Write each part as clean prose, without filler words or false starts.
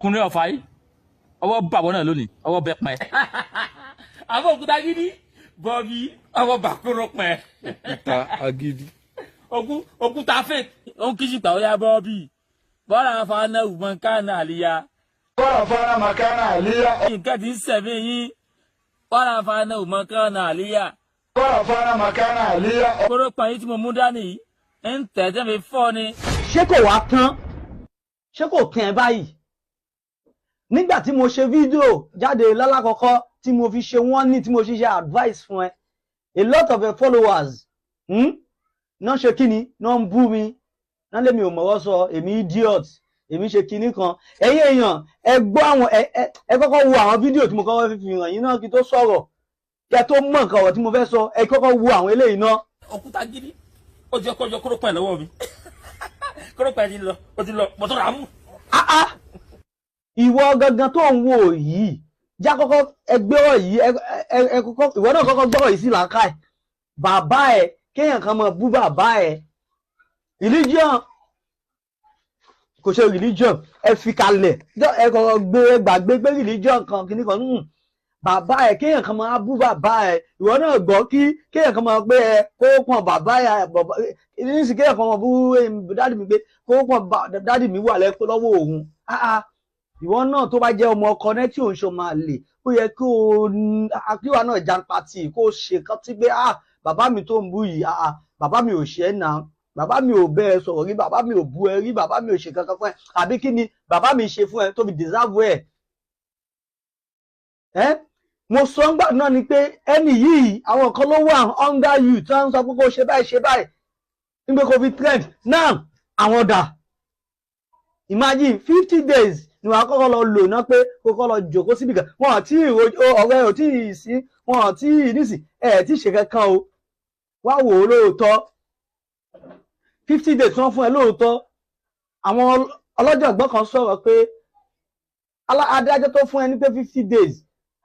Kúnlẹ̀ ọ̀fà yìí, ọwọ́ bàbọ̀ náà lónìí, ọwọ́ bẹ pẹ́. Àbọ̀ òkúta gidi bọ́ọ̀bì ọwọ́ bàkúrò pẹ́. Òkúta agídí. Òkúta fake ó ń kíjì pàwọ́ yá bọ́ọ̀bì. Bọ́lá fana ùmọ̀ kánà àlìyá. Bọ́lá fana màkánà àlíyá. Nǹkan ti ń sẹ̀mí yín. Bọ́lá fana ùmọ̀ kánà àlìyá. Bọ́lá fana màkánà àlíyá. Kórópọ̀ yín tí mo mú dání yìí ń tẹ̀ tẹ́ mi fọ́ ni. Ṣé kò wá tán? Ṣé kò tán ẹ báyìí? Nígbà tí mo ṣe fídíò jáde lálákọ̀ọ́kọ́ tí mo fi ṣe wọ́n ní tí mo ṣe ṣe advice fún ẹ, a lot of your followers náà ṣe kíni náà ń bú mi, náà lèmi ò mọ̀rọ̀ sọ, èmi idiot, èmi ṣe kíní kan. Ẹ̀yin èèyàn, ẹ gbọ́ àwọn ẹ kọ́kọ́ wo àwọn fídíò tí mo kọ́kọ́ fi hàn yín náà kí tó sọ̀rọ̀, kẹ́ tó mọ̀ nǹkan ọ̀rọ̀ tí mo fẹ́ sọ, ẹ kọ́kọ́ wo àwọn eléyìí náà. Òkúta gidi ó ti ọkọ̀ yọ kórópọ̀ ẹ̀ lọ́wọ́ mi, kórópọ̀ ẹ̀ ti lọ, ó ti lọ, mọ̀tò rà á mú. Ìwọ gangan tó ń wò yìí, já kọ́kọ́ ẹgbẹ́ ọ̀rọ̀ yìí, ẹ kọ́kọ́ ìwọ náà kọ́kọ́ gbọ́rọ̀ yìí sí làákàyè. Bàbá ẹ kéèyàn kan máa bú bàbá ẹ, religion kò ṣe religion, ẹ fi kalẹ̀, ẹ kọ́kọ́ gbé gbàgbé pé religion kan kìíní kan, bàbá ẹ kéèyàn kan máa bú bàbá ẹ, ìwọ náà gbọ́ kí kéèyàn kan máa gbé ẹ kó pọ̀n bàbá ẹ, nísìnyí kéèyàn kan máa bú dádì mi pé kó pọ̀n dádì mi wà lọ́wọ́ òun. Ìwọ náà tó bá jẹ́ ọmọ ọkọ náà tí òun ṣe máa lè, ó yẹ kó akíwà náà janpati kó ṣe kan tí pé bàbá mi tó ń bú yìí, bàbá mi ò ṣe é náà, bàbá mi ò bẹ́ ẹ sọ̀rọ̀ rí, bàbá mi ò bú ẹ rí, bàbá mi ò ṣe kankan fún ẹ, àbí kí ni bàbá mi ṣe fún ẹ tó fi deserve ẹ? Ẹ mo sọ ń gbà náà ni pé ẹni yìí àwọn kan ló wà under you tí wọ́n ń sọ pé kó ṣe báyìí ṣe báyìí nígbà kó fi trend now àwọn dà. Imagine 50 days ni wàá kọ́kọ́ lọ lò náà pé kó kọ́ lọ jòkó síbi kan, wọn àti ọ̀rẹ́ ò tí ì sí, wọn àti nísì ẹ̀ tí ì ṣe kankan o, wá wò ó lóòótọ́ 50 days wọ́n fún ẹ lóòótọ́. Àwọn ọlọ́jọ̀gbọ́n kan sọ̀rọ̀ pé adájọ́ tó fún ẹ ní pé 50 days,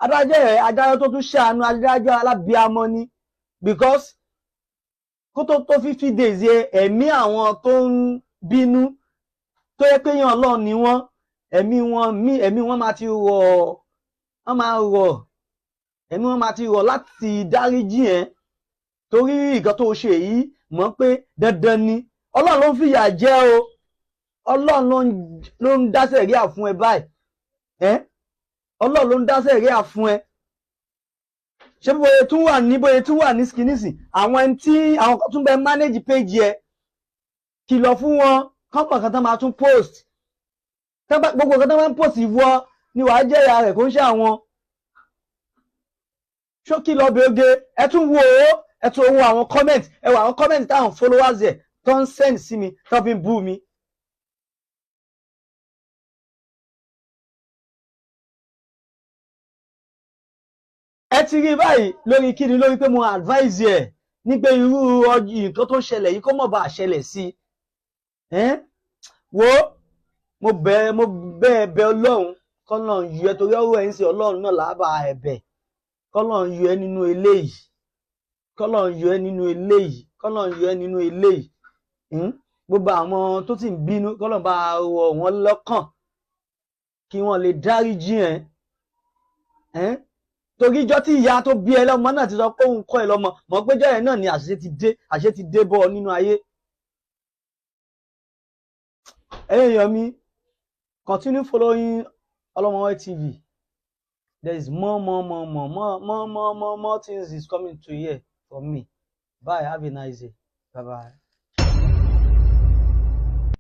adájọ́ ẹ̀ adájọ́ tó tún ṣàánú adájọ́ alábíamọ ni, because kó tó tó 50 days yẹ ẹ̀mí àwọn tó ń bínú tó yẹ pé yàn Ọlọ́run ni wọ́n, ẹ̀mí wọn mí ẹ̀mí wọn máa ti rọ̀, wọ́n máa rọ̀, ẹ̀mí wọn máa ti rọ̀ láti dáríjì ẹ̀ torí nǹkan tó ṣe yìí mọ̀ pé dandan ni Ọlọ́run ló ń fìyà jẹ o, Ọlọ́run ló ń dá sẹ̀ríà fún ẹ báyìí, ẹ́ Ọlọ́run ló ń dá sẹ̀ríà fún ẹ. Ṣé bóyá tún wà ní bóyá tún wà ní skinisi àwọn ẹni tí àwọn kan tún bẹ manage page ẹ, kìlọ̀ fún wọn kọ́pọ̀ kan tán máa tún post, gbogbo kan tán máa ń post ìwọ ni wàá jẹ́ ìyá rẹ̀ kó ń ṣe àwọn ṣókí lọ bẹ́ẹ̀. Ẹ tún wo ó, ẹ tún wo àwọn comment, ẹ wo àwọn comment táwọn followers ẹ tó ń send sí mi tó fi ń bú mi. Ẹ ti rí báyìí lórí kíni, lórí pé mo advise ẹ ní pé irú nǹkan tó ṣẹlẹ̀ yìí kó mọ̀ bá ṣẹlẹ̀ sí i. Wo mo bẹ̀ bẹ̀ Ọlọ́run kọ́lọ́run yọ ẹ torí ọ̀rọ̀ ẹ̀ ń ṣe Ọlọ́run náà làbà ẹ̀bẹ̀, kọ́lọ́run yọ ẹ nínú eléyìí, kọ́lọ́run yọ ẹ nínú eléyìí, kọ́lọ́run yọ ẹ nínú eléyìí. Gbogbo àwọn tó ti ń bínú kọ́lọ́run bá rọ̀ wọ́n lọ́kàn kí wọ́n lè dáríjì ẹ. Torí ijọ́ tí ìyá tó bí ẹ lọ́mọ náà ti sọ pé òun kọ́ ẹ lọ́mọ, mọ̀ pé jọ́ yẹn náà ni àṣìṣe ti dé, àṣìṣe ti dé bọ́ ọ nínú ayé. Ẹ̀yin èèyàn mi, continue following Olomowe TV. There is more things is coming to hear from me. Bye. Have a nice day. Bye bye.